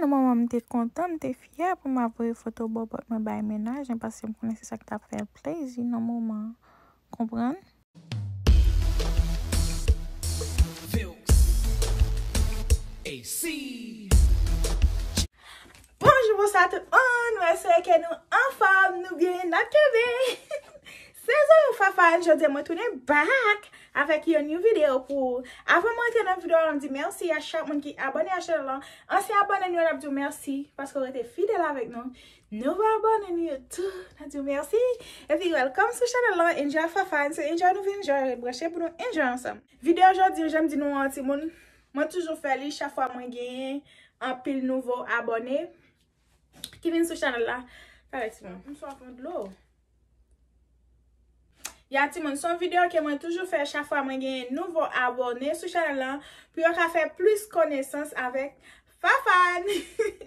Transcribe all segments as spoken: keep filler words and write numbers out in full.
Nan moman m te kontan, m te fyè pou m ap voye foto bòbòt mwen bay mennaj mwen, paske m konnen se sa k t ap fè l plezi nan moman an. Konprann? Bonjou, bonswa tout moun. Mwen espere ke nou anfòm, nou byen, n ap kenbe. Se zanmi w Fafane, jodi a mwen tounen back avèk yon new video pou ou. Avan mwen antre nan video a, m di mèsi a chak moun ki abòne a chanèl lan. Ansyen abòne nou yo, n ap di w mèsi paske w rete fidèl avèk nou. Nouvo abòne nou yo tou, n ap di w mèsi. Epi welcome sou chanèl lan, Enjoy Fafane. Se enjoy nou vin enjoy, branche pou nou enjoy ansanm. Video jodi, jan m di nou an, timoun, mwen toujou fè li chak fwa mwen genyen anpil nouvo abòne ki vin sou chanèl la. Pale, timoun. M swaf yon dlo. Ya, timoun, se yon videyo ke mwen toujou fè chak fwa mwen genyen nouvo abòne sou chanèl lan, pou yo ka fè plis konesans avèk Fafane.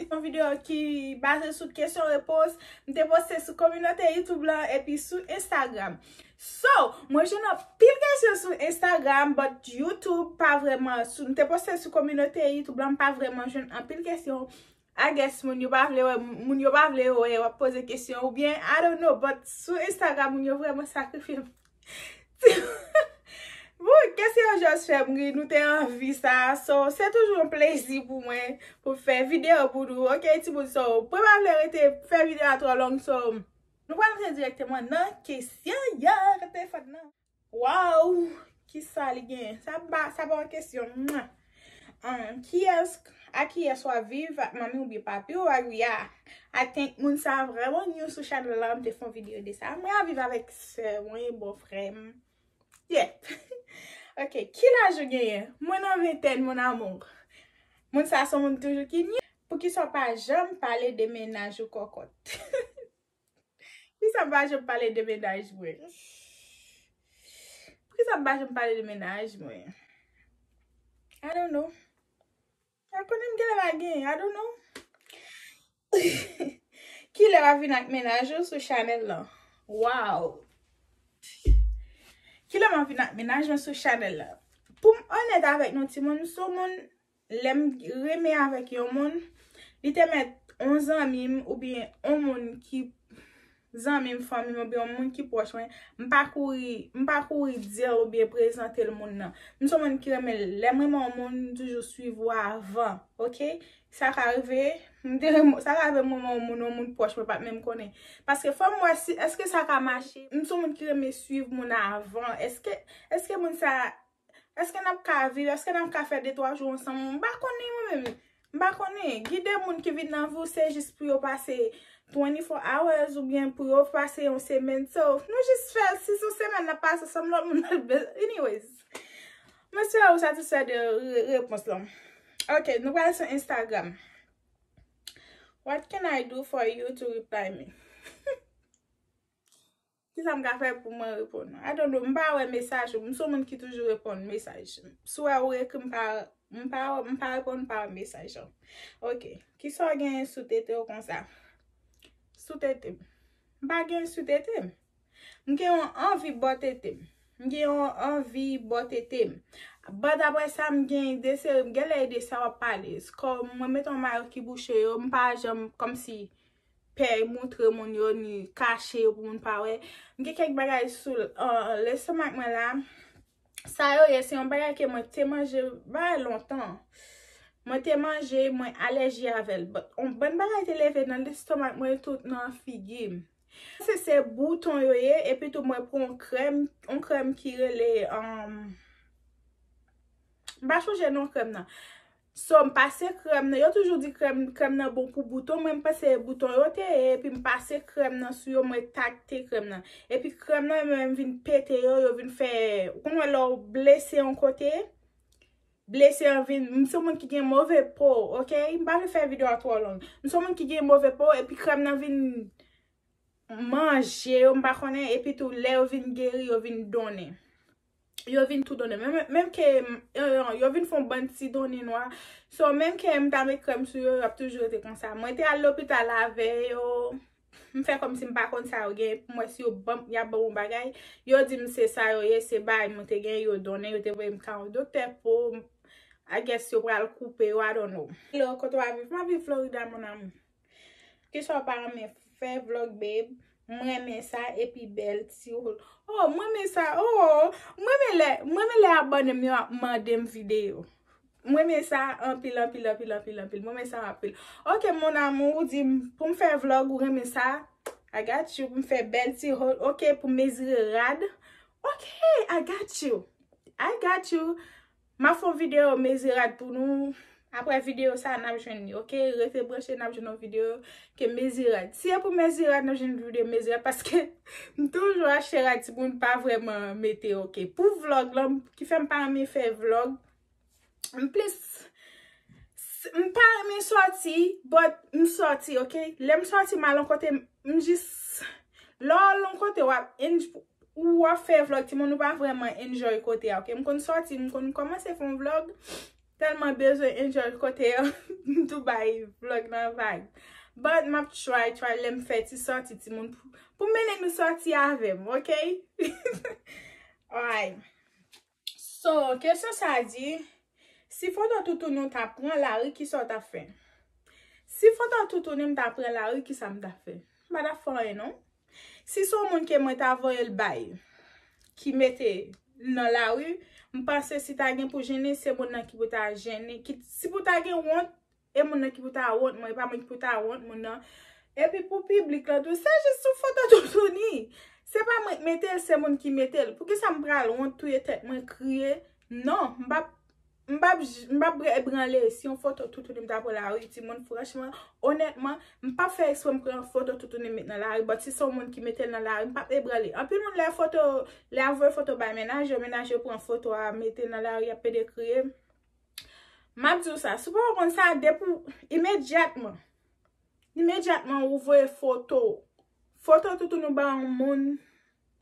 Yon videyo ki baze sou kesyon repons. M te poste sou kominote YouTube lan epi sou Instagram. So, mwen jwenn anpil kesyon sou Instagram, but YouTube pa vrèman, sou, m te poste sou kominote YouTube lan, m pa vrèman jwenn anpil kesyon. I guess moun yo pa vle wè, moun yo pa vle wè w ap poze kesyon, oubyen, I don't know, but sou Instagram, moun yo vrèman sakrifye m. Bon, kesyon yo just fè m ri, nou te anvi sa. So, se toujou yon plezi pou mwen, pou fè videyo pou nou. Ok, timoun, so, mwen pa vle rete fè videyo a twò long, so, nou pral antre dirèkteman nan kesyon yo, rete fòt nan. Waw, kisa li genyen? Sa pa, sa pa yon kesyon. Mwa. Um, kiyès, a kiyès w ap viv? Ak manmi oubyen papi w? Ak wi a. I think moun sa vrèman new sou chanèl la, m te fè yon videyo de sa. Mwen ap viv avèk sè mwen, bòfrè m. Yeah. Ok, ki laj ou genyen? Mwen nan ventèn, mon amour. Moun sa se yon moun toujou ki new. Poukisa w pa janm pale de mennaj ou kòkòt? Poukisa m pa janm pale de mennaj mwen? Poukisa m pa janm pale de mennaj mwen? I don't know. A konnen m genlè pa gen, I don't know. Kilè w ap vin ak mennaj ou sou chanèl lan? Waw. Kilè m ap vin ak mennaj mwen sou chanèl lan? Pou m onèt avèk nou timoun, m se yon moun, lè m renmen avèk yon moun, li te mèt yon zanmi m oubyen yon moun ki zanmi m, fanmi m oubyen yon moun ki pwòch mwen, m pa kouri, m pa kouri di l oubyen prezante l moun nan. M se yon moun ki renmen, lè m renmen yon moun, m toujou swiv ou avan, ok? Sa ka rive, m te renmen, sa ka rive m renmen yon moun, yon moun pwòch mwen pa t menm konnen. Paske fò m wè si, èske sa ka mache? M se yon moun ki renmen swiv moun avan. Èske, èske moun sa Èske n ap ka viv? Èske n ap ka fè de twa jou ansanm? M pa konnen mwen menm. M pa konnen. Gen de moun ki vin nan vi w, se jis pou yo pase twenty-four hours oubyen pou yo pase yon semèn. So, nou jis fè, si se yon semèn n ap pase ansanm, lòt moun ap be-, anyways. M espere ou satisfè de re-, repons lan. Ok, nou pral sou Instagram. What can I do for you to reply me? Kisa m ka fè pou mwen reponn? I don't know, m pa wè mesaj ou. M se yon moun ki toujou reponn mesaj. Si w wè ou ekri, m pa, m pa, m pa reponn, m pa wè mesaj ou. Ok. Kisa w genyen sou tete w konsa? Sou tete m? M pa gen sou tete m. M gen yon anvi bò tete m. M gen yon anvi bò tete m. But apre sa, m gen de seri, m genlè e de sa w ap pale. Kòm mwen mete yon mayo ki bouche yo, m pa janm kòmsi pè moutre moun yo, ni kache yo pou moun pa wè. M gen kèk bagay sou, uh, lestomak mwen la. Sa yo ye, se yon bagay ke mwen te manje bay lontan. Mwen te manje, mwen alèji avè l. But, yon bann bagay te leve nan lestomak mwen, tout nan figi m. Se, se bouton yo ye, epi tou mwen pran yon krèm, yon krèm ki rele, um, m pa chonje non krèm nan. So, m pase krèm nan. Yo toujou di krèm, krèm nan bon pou bouton. Mwen, m panse bouton yo te ye, epi m pase krèm nan sou yo, mwen takte krèm nan. Epi krèm nan, mwen, m vin pete yo, yo vin fè, ou konn wè lè w blese yon kote, blese an vin, m se yon moun ki gen move po, ok? M pa vle fè videyo a twò long. M se yon moun ki gen move po, epi krèm nan vin manje yo, m pa konnen, epi tou, lè yo vin geri, yo vin donnen. Yo vin tou donnen. Menm, menm ke, yo, yo, yo vin fè yon bann ti donnen nwa. So, menm ke m ta met krèm sou yo, y ap toujou rete konsa. Mwen te al lopital avè yo. M fè kòmsi m pa konn sa yo gen. Pou m wè si yo ban m, y ap ban m yon bagay. Yo di m se sa yo ye, se bagay mwen te gen, yo donnen, yo te voye m ka yon doktè po. I guess yo pral koupe yo, I don't know. Hello, kote w ap viv? M ap viv Florida, mon amour. Kisa w pa renmen fè vlog, babe? M renmen sa, epi bèl ti rol. Oh, m renmen sa. Oh, m renmen lè, m renmen lè abòne m yo ap mande m videyo. M renmen sa anpil, anpil, anpil, anpil, anpil. M renmen sa anpil. Ok, mon amour, ou di m pou m fè vlog, ou renmen sa. I got you. Pou m fè bèl ti rol. Ok, pou m mezire rad. Ok, I got you. I got you. M ap fè yon videyo mezire rad pou nou. Apre videyo sa, n ap jwenn li, ok? Rete branche, n ap jwenn yon videyo ke mezire rad. Si e pou mezire rad, n ap jwenn videyo mezire rad, paske m toujou achte rad timoun pa vrèman mete, ok? Pou vlog lan, ki fè m pa renmen fè vlog, m plis, m pa renmen sòti, but m sòti, ok? Lè m sòti, m al yon kote, m jis, lè w al yon kote, w ap enj-, ou ap fè vlog, timoun, ou pa vrèman enjoy kote a, ok? M konn sòti, m konn kòmanse fè yon vlog, tèlman bezwen enjoy kote a, m tou bay vlog nan vag. But m ap try, try, lè m fè ti sòti, timoun, pou, pou mennen nou sòti avè m, ok? Alright. So, kesyon sa di, si foto toutouni w ta pran lari, kisa w ta fè? Si foto toutouni m ta pran lari, kisa m ta fè? M pa ta fè anyen, non. Si se yon moun ke mwen ta voye l bay, ki mete l nan lari, m panse si ta gen pou jennen, se moun nan ki pou ta jennen. Ki, si pou ta gen wont, e moun nan ki pou ta wont mwen, e pa mwen ki pou ta wont moun nan. Epi pou piblik lan tou, se jis yon foto toutouni. Se pa mwen k mete l, se moun ki mete l. Poukisa m pral wont, touye tèt mwen, kriye? Non, m p ap, m p ap, j-, m p ap ebranle si yon foto toutouni m ta pran lari, timoun, franchman, onètman, m p ap fè eksprè m pran foto toutouni m met nan lari, but si se yon moun ki mete l nan lari, m p ap ebranle. Anpil moun lè foto, lè y ap voye foto bay mennaj yo, mennaj yo pran foto a, mete l nan lari, y ap pede kriye. M ap di w sa, si w pa konn sa, depi w, imedyatman, imedyatman ou voye foto, foto toutouni w ba yon moun,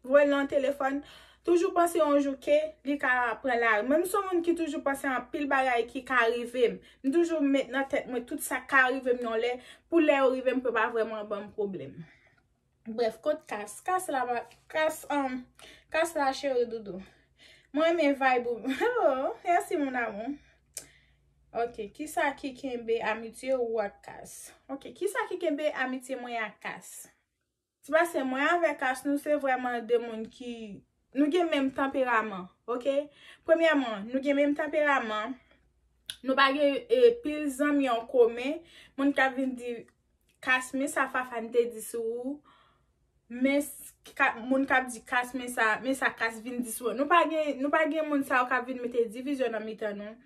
voye l nan telefòn, toujou panse yon jou ke li ka pran lari. Mwen, m se yon moun ki toujou panse anpil bagay ki ka rive m. M toujou met nan tèt mwen tout sa k ka rive m yon lè, pou lè yo rive m, pou yo pa vrèman ban m pwoblèm. Bref, kot Kas? Kas la, pa- Kas, um, Kas la, cheri doudou. Mwen renmen vibe ou. Oh, mèsi, mon amour. Ok, kisa ki kenbe amitye ou ak Kas? Ok, kisa ki kenbe amitye mwen ak Kas? Se paske mwen avèk Kas, nou se vrèman de moun ki, nou gen menm tanperaman, ok? Premyèman, nou gen menm tanperaman. Nou pa gen, e, pil zanmi an komen. Moun k ap vin di, Kas, men sa Fafane te di sou ou. Men s-, ka, moun k ap di Kas, men sa, men sa Kas vin di sou ou. Nou pa gen, nou pa gen moun sa yo k ap vin mete divizyon nan mitan nou.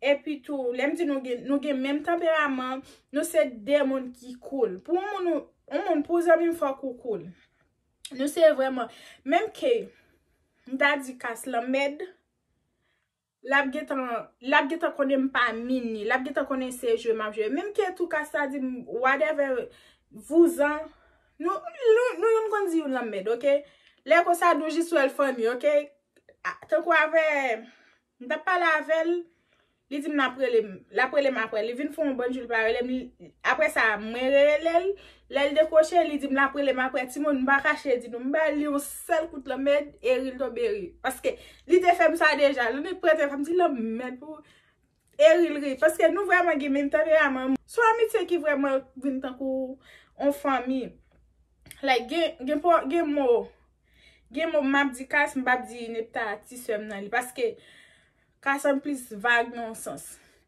Epi tou, lè m di nou gen, nou gen menm tanperaman, nou se de moun ki cool. Pou yon moun, yon moun, pou zanmi m, fòk ou cool. Nou se vrèman, menm ke m ta di Kas lanmèd, l ap gentan, l ap gentan konnen m pa mini, l ap gentan konnen se jwe m ap jwe. Menm ke tou Kas ta di m, whatever, vouzan, nou, nou, nou youn konn di youn lanmèd, ok? Lè konsa, nou jis wè l funny, ok? A, tankou avè, m t ap pale avè l, li di m l ap rele m, l ap rele m apre. Li vin fè yon bann jou, li pa rele m. Li, apre sa, mwen rele l, lè l dekwoche, li di m l ap rele m apre. Timoun, m pa kache di nou, m ba li yon sèl kout lanmèd, e ri l tonbe ri. Paske li te fè m sa deja. Lè nèg prete fè m di lanmèd pou e ri l ri. Paske nou vrèman gen menm tanperaman. Se yon amitye ki vrèman vin tankou yon fanmi. Like, gen, gen po-, gen mo, gen mo m ap di Kas, m p ap di Nepta, ti sè m nan li. Paske Kas an plis vag nan yon sans.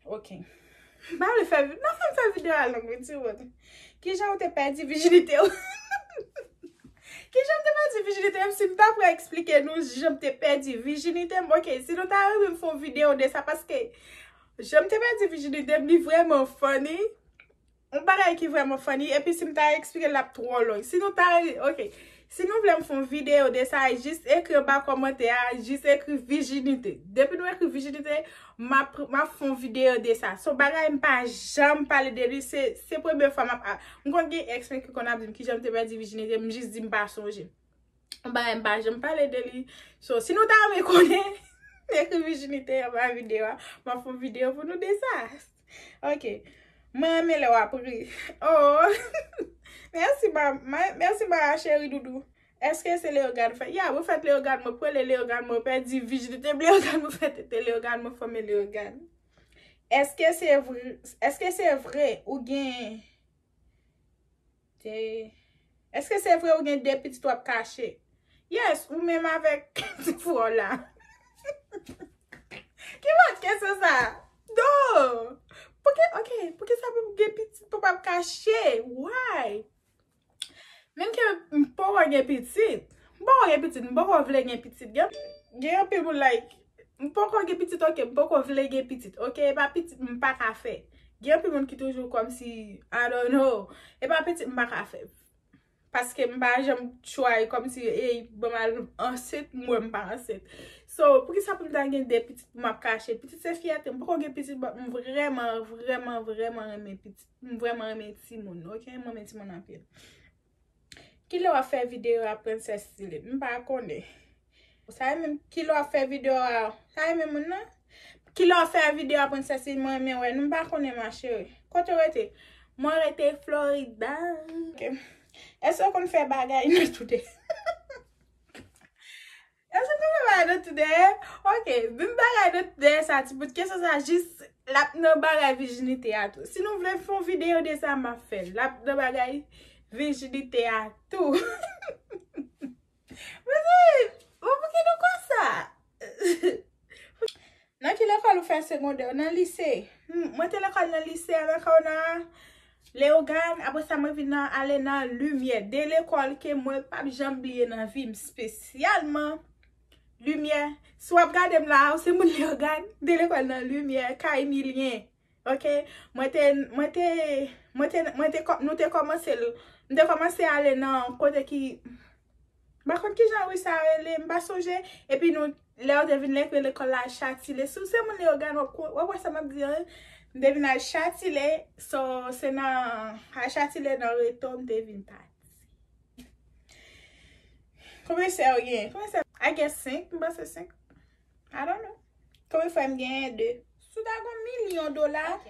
Ok. M pa vle fè vi-, non, fè m fè videyo a long, wi, timoun. Kijan w te pèdi vijinite w? Kijan m te pèdi vijinite m? Si m ta pral eksplike nou jan m te pèdi vijinite m, ok, si nou ta renmen m fè yon videyo de sa, paske jan m te pèdi vijinite m, li vrèman funny. Yon bagay ki vrèman funny, epi si m ta eksplike l, l ap twò long. Si nou ta, ok, si nou vle m fè yon videyo de sa, jis ekri anba kòmantè a, jis ekri vijinite. Depi nou ekri vijinite, m ap, m ap fè yon videyo de sa. Se yon bagay m pa janm pale de li, se, se premye fwa m ap, a, m konn gen ex mwen ki konn ap di m kijan m te pèdi vijinite, m jis di m pa sonje. Yon bagay m pa janm pale de li. So, si nou ta renmen konnen, ekri vijinite anba videyo a, m ap fè yon videyo pou nou de sa. Ok. Mwen renmen lè w ap ri. Oh. Mèsi, ma, ma, mèsi, ma cheri doudou. Èske se Leyogàn fè? Ya, mwen fèt Leyogàn, mwen prele Leyogàn, mwen pèdi vijinite m Leyogàn, mwen fèt tete Leyogàn, mwen fòme Leyogàn. Èske se vre, èske se vre ou gen de, èske se vre ou gen de pitit w ap kache? Yes, ou menm avèk ti frè w la. Ki lòt kesyon sa? Non. Pouki, ok, pouki sa pou m gen pitit pou m ap kache? Why? Menm ke m poko gen pitit. M poko gen pitit, m poko vle gen pitit. Gen, gen anpil moun like, m poko gen pitit, ok, m poko vle gen pitit. Ok, e pa pitit m pa ka fè. Gen anpil moun ki toujou kòmsi, I don't know. E pa pitit m pa ka fè. Paske m pa janm try kòmsi, ey, ban m al ansent, m wè m pa ansent. So, poukisa pou m ta gen de pitit pou m ap kache? Pitit se fyète m. M poko gen pitit, but m vrèman, vrèman, vrèman renmen pitit. M vrèman renmen timoun, ok? M renmen timoun anpil. Kilè w ap fè videyo a, Princess Celine? M pa konnen. Sa e menm, kilè w ap fè videyo a? Sa e menm moun nan? Kilè w ap fè videyo a, Princess Celine? Mwen renmen wè nou. M pa konnen, ma chérie. Kote w rete? Mwen rete Florida. Ok. Èske w konn fè bagay nan toude? Èske w konn fè bagay nan toude? Ok, menm bagay nan toude sa, ti bout kesyon sa, jis l ap nan bagay vijinite a tou. Si nou vle fè yon videyo de sa, m ap fè l. L ap nan bagay vijinite a tou. Mezanmi, bon, pouki nou konsa? Nan ki lekòl ou fè segondè? Nan lise. Hmm, mwen te lekòl nan lise avèk ou nan Leyogàn, apre sa mwen vin nan, ale nan Limyè. De lekòl ke mwen p ap janm bliye nan vi m, espesyalman Limyè. Si w ap gade m la, ou se moun Leyogàn, de lekòl nan Limyè, Kay Milyen. Ok? Mwen te, mwen te, mwen te, mwen te, kò- nou te kòmanse l, m te kòmanse ale nan kote ki, m pa konn kijan ri sa rele, m pa sonje. Epi nou, lè yo te vin lekre lekòl la Chatile. Si w se moun Leyogàn, w ap ko- w ap wè sa m ap di an. M te vin al Chatile, so, se nan, al Chatile nan reto, m te vin pati. Konbyen sè w gen? Konbyen sè? I guess senk, m panse senk. I don't know. Konbyen frè m genyen? De. Si w ta gon milyon dola, ok,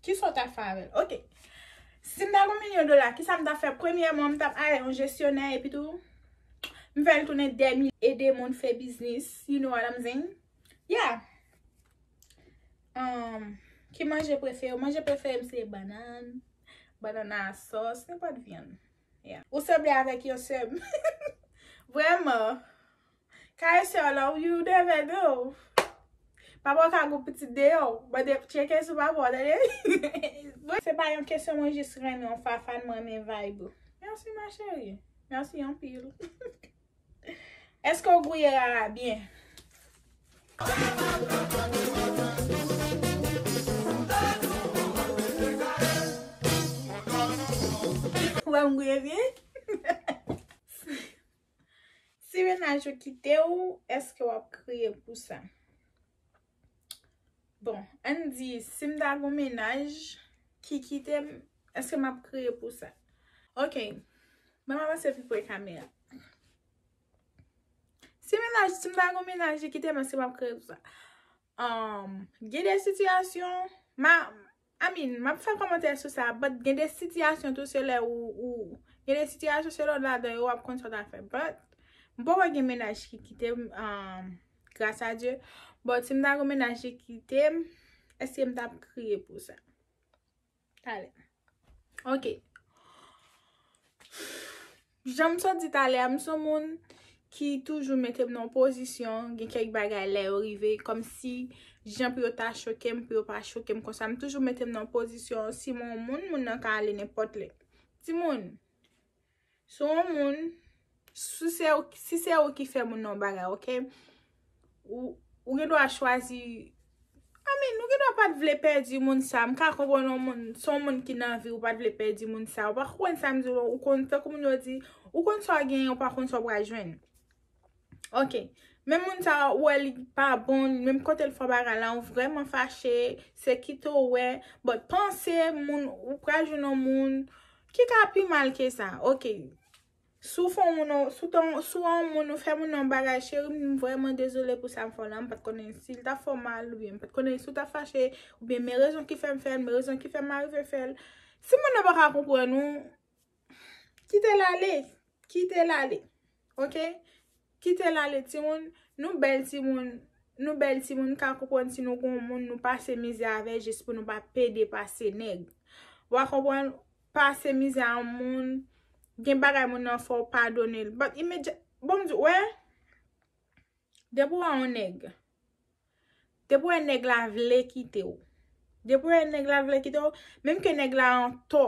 kisa w ta fè avè l? Ok. Si m ta gon milyon dola, kisa m ta fè? Premyèman, m t ap hire yon jesyonè, epi tou, m fè l tounen dèmi, ede moun fè biznis. You know what I'm saying? Yeah. Um, ki manje prefere w? Manje prefere m se bannann, bannann a sòs, nenpòt vyann. Yeah. Ou sanble avèk yon sè m. Vrèman. Kay sè w la, you never know. Papa w ka gon pitit deyò. Mande, tcheke sou papa w, tande. Bon, se pa yon kesyon, mwen jis renmen yon fafan, mwen renmen vibe ou. Mèsi, ma chérie. Mèsi anpil. Èske w gouye rara byen? Ou wè m gouye byen? Si mennaj ou kite w, èske w ap kriye pou sa? Bon, ann di, si m ta gon mennaj ki kite m, èske m ap kriye pou sa? Ok, ban m avanse pi pre kamera. Si mennaj, si m ta gon mennaj ki kite m, èske m ap kriye pou sa? Um, gen de sitiyasyon, ma, I mean, m ap fè kòmantè sou sa, but gen de sitiyasyon tou, se lè ou, ou, gen de sitiyasyon, se lè w ladan yo, w ap konn sa w ta fè. But, m poko gen mennaj ki kite m, um, gras a Dye. But, si m ta gen mennaj ki kite m, èske m t ap kriye pou sa? Talè. Ok. Jan m sot di talè a, m se yon moun ki toujou mete m nan yon pozisyon, gen kèk bagay lè yo rive, kòmsi jan pou yo ta choke m, pou yo pa choke m konsa. M toujou mete m nan yon pozisyon, si m yon moun, moun nan ka ale nenpòt lè. Timoun, si w yon moun, si se ou, si se ou ki fè moun nan yon bagay, ok? Ou, ou gen dwa chwazi I mean, ou gen dwa pa t vle pèdi moun sa. M ka konprann yon moun, se yon moun ki nan vi, ou pa t vle pèdi moun sa. Ou pa konprann sa m di w, ou konn, tankou moun yo di, ou konn sa w genyen, ou pa konn sa w pral jwenn. Ok. Men moun sa, ou wè li pa bon, menm kote l fè bagay la, ou vrèman fache, se kite w wè. But panse moun, ou pral jwenn yon moun ki ka pi mal ke sa. Ok. Si w fè yon moun, si w te, si w an moun, ou fè moun nan yon bagay, cheri, m vrèman dezole pou sa m fè w la. M pa t konnen si l t ap fè w mal, oubyen m pa t konnen si w t ap fache, oubyen men rezon ki fè m fè l, men rezon ki fè m arive fè l. Si moun nan pa ka konprann ou, kite l ale. Kite l ale. Ok? Kite l ale, timoun. Nou bèl timoun. nou bèl timoun, ka konprann si nou gon moun, nou pase mizè avè jis pou nou pa pede pase nèg. Ou pa konprann, pase mizè a moun, gen bagay moun nan fè w padone l. But imedya-, bon, m di, wè, depi w wè yon nèg, depi w wè nèg la vle kite w, depi w wè nèg la vle kite w, menm ke nèg la an tò,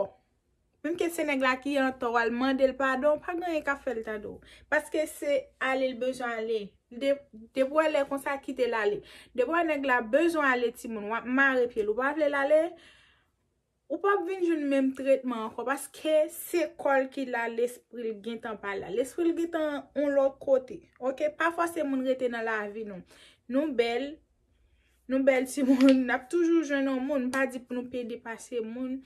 menm ke se nèg la ki an tò, w al mande l padon, pa gen anyen k ap fè l tande w. Paske se ale l bezwen ale. De-, depi w wè lè konsa, kite l ale. Depi w wè nèg la bezwen ale, timoun, w ap mare pye l, ou pa vle l ale, ou p ap vin jwenn menm tretman ankò, paske se kò l ki la, lespri l gentan pa la. Lespri l gentan yon lòt kote. Oke? Pa fòse moun rete nan lavi nou. Nou bèl, nou bèl timoun, n ap toujou jwenn yon moun. M pa di pou nou pede pase moun.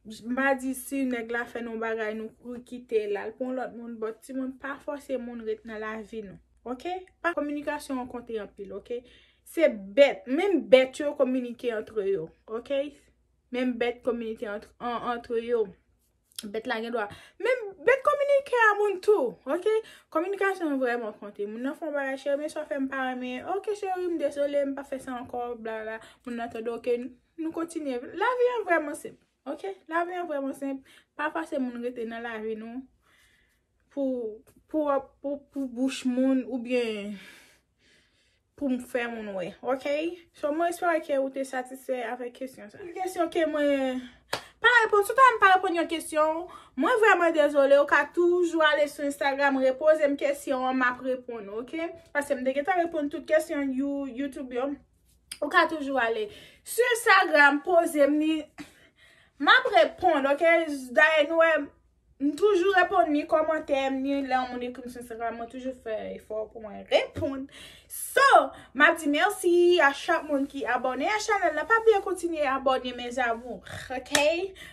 M pa di si nèg la fè nou bagay, nou kouri kite l, al pou yon lòt moun. But timoun, pa fòse moun ret nan lavi nou. Oke? Pa, kominikasyon an konte anpil, oke? Se bèt, menm bèt yo kominike antre yo, oke? Menm bèt kominike antre, an, antre yo. Bèt la gen dwa. Menm bèt kominike a moun tou, oke? Kominikasyon an vrèman konte. Moun nan fè yon bagay, cheri, men sa w fè m pa renmen. Oke, cheri, m dezole, m pa fè sa ankò, bla, bla, bla. Moun nan tande, oke, nou kontinye. Lavi an vrèman senp, oke? Lavi an vrèman senp. Pa fòse moun rete nan lavi nou pou, pou, pou, pou bouch moun oubyen pou m fè moun wè, oke? So, mwen espere ke ou te satisfè avèk kesyon sa. Kesyon ke mwen pa reponn, sou ta m pa reponn yon kesyon, mwen vrèman dezole, ou ka toujou ale sou Instagram, repoze m kesyon an, m ap reponn, oke? Paske m te gentan reponn tout kesyon You-, YouTube yo. Ou ka toujou ale sou Instagram, poze m li, m ap reponn, oke? Dayè, nou wè, m toujou reponn ni kòmantè m, ni lè yon moun ekri m sou Instagram, mwen toujou fè efò pou mwen reponn. So, m ap di mèsi a chak moun ki abòne a chanèl la. Pa bliye kontinye abòne, mes amours, oke?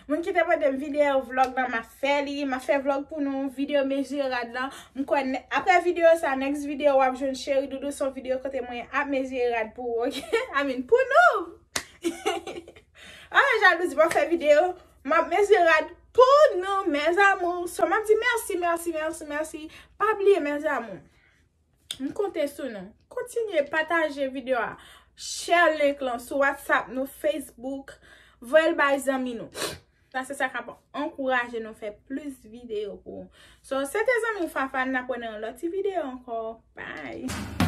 Moun ki te mande m videyo vlòg nan, m ap fè li. M ap fè vlòg pou nou, videyo mezi rad lan. M kwè n-, apre videyo sa, next videyo w ap jwenn Cheri Doudou, se yon videyo kote mwen ap mezi rad pou ou, oke? I mean, pou nou! Ah, jalouzi, m ap fè videyo, m ap mezi rad pou nou, mes amours. So, m ap di mèsi, mèsi, mèsi, mèsi. Pa bliye, mes amours. M konte sou nou. Kontinye pataje videyo a. Share link lan sou WhatsApp nou, Facebook. Voye l bay zanmi nou. Sa se sa k ap ankouraje nou fè plis videyo pou ou. So, se te zanmi w Fafane, n ap wè nan yon lòt ti videyo ankò. Bye!